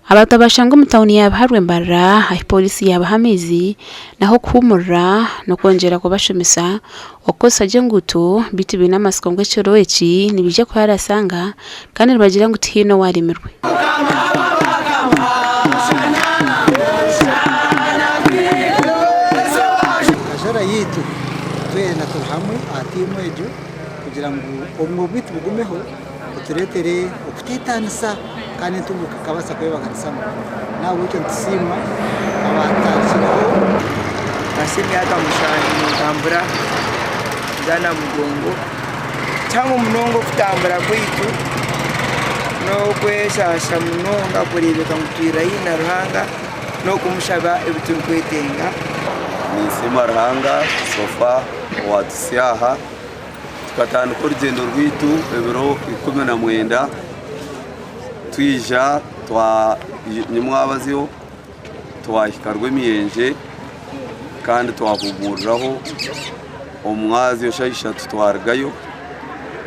Abantu abashanga omu tauni ya Biharwe Mbarara ahi pooriisi yaabaha amaizi n'ah'okuhuumurira n'okwongyera kubashomesa okukozesa gye enguuto beitu baine amatsiko ngu ekiro eki nibaija kuharasanga kandi nibagira ngu tihaine owaaremirwe. Kajara yaitu twena turi hamwe aha tiimu egyo kugira ngu obumwe bwaitu bugumeho butureetere okuteetanisa kandi entunguka ekabaasa kwebaganisamu. N'ahabw'ekyo nitusiima abaatakireho. Mpasya emyaka mushanju nintambura nza Namugongo. Kihango munonga okutambura kwaitu n'okweshaasha munonga kureebeka ngu twirira haihi na Ruhanga n'okumushaba ebi turikwetenga. Ninsiima Ruhanga so far owatuhitsya aha. Tukatandika orugyendo rwaitu ebiro 19 twija nyimwabazyo twahika Rwemiyenje kandi twahumuriraho omu mwazyo shaaha ishatu twarugayo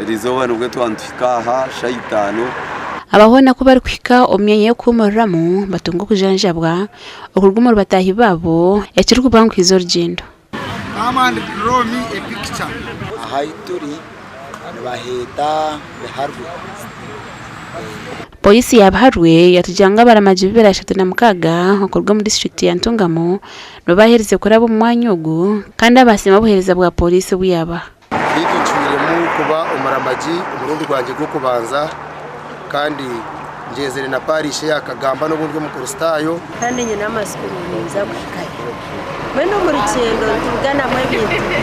erizooba nibwo twaba nituhika aha shaaha itaano. Aba hoona ku barikuhika omu myanya y'okuhuumuriramu batunga okujanjabwa okuruga omuri bataahi baabo ekirikubanguhiza orugyendo. Come and draw me a picture. Ahu turi nibaheeta Biharwe. Pooriisi ya Biharwe yatugira ngu abaramagi b'ebiro 36 okuruga omu disiturikiti ya Ntungamo nibo baaherize kuraba omu mwanya ogu kandi abasiima obuheereza bwa pooriisi obu yaabaha. Beitu ncwiremu kuba omuramagi omurundi gwangye gw'okubanza kandi ngyenzire na parish eya Kagamba n'obu ndi Omukristaayo. Kandi nyine amatsiko ngu ninza kuhikayo. Mbwenu omu rugyendo nitubuganamu ebintu bingi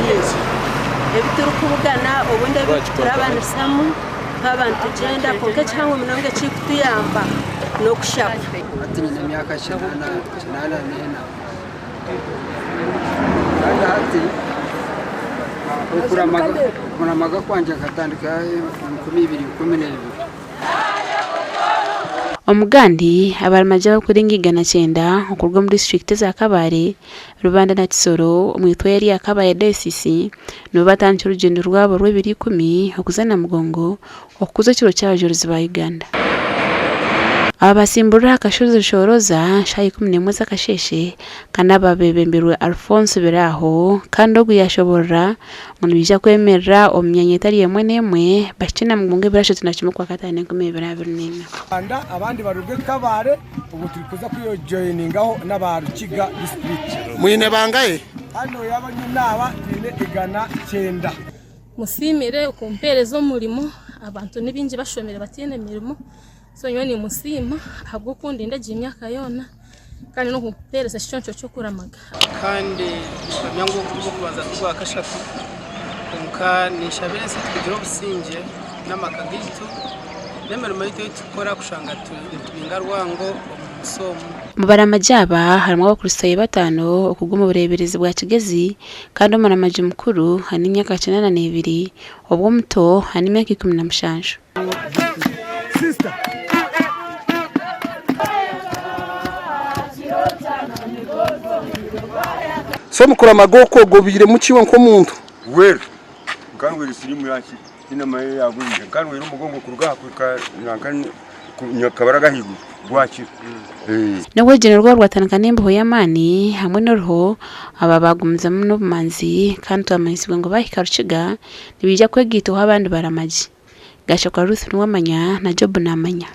ebi turikubugana obundi ebi turaabanisamu twaba nitugyenda kwonka ekihango munonga ekirikutuyamba n'okushaba. Hati nyine emyaka kinaana n'ena kandi hati okuramaga kwangye nkatandika 2012. Omugandi, abaramagi abarikurenga 190 okuruga omu disiturikiti eza Kabale, Rubanda na Kisoro omu itwaya erya Kabale Diocese nibo batandikire orugyendo rwabo rw'ebiro ikumi okuza Namugongo okukuza ekiro ky'abajurizi ba Uganda. Aba basimburira aha kashozi Rushoroza shaaha 11 z'akasheeshe kandi aba beebembirwe Alfonso Biraaho kandi ogu yaashoboorora ngu nibaija kwemerera omu myanya etari emwe n'emwe bahikye Namugongo ebiro 31 Okwakataano 2024. Rwanda abandi baruge Kabale obwo turikuza kujoyiningaho n'aba Rukiga disiturikiti. Mwine bangahe? Hanu yaaba nyine aba twine 190. Musiimire okumpeereza omurimo, abantu ni baingi bashomire bataine mirimo, so nyowe nimusiima ahabw'okundinda egi myaka yoona kandi n'okumpeereza ekiconco ky'okuramaga. Kandi nimpamya ngu ogu tigw'okubanza tigwakashatu, kwonka ninshabira ensi kugira obusingye n'amaka gaitu n'emirimo yaitu ei turikukora kushanga nitubinga rwango omu nsi omu. Omu baramagi aba harimu Abakristaayo bataano okuruga omu bureeberezi bwa Kigezi Kandi omuramagi mukuru aine emyaka 82, obwo omuto aine emyaka 17. So omu kuramaga okwo ogobeiremu ki iwe nk'omuntu? Well, nkanywera sirimu yaki tihaine mahe yagwire nkanywera omugongo kuruga aha kuhika nanka nyakabaraga ahaiguru gwakira. N'obu orugyendo rwabo rwatandika n'embeho y'amaani hamwe n'oruho, aba baagumizamu n'obumanzi kandi twamanyisibwa ngu baahika Rukiga nibaija kwegaitwaho abandi baramagi. Gashakwa Ruth Nuwamanya na Job Namanya.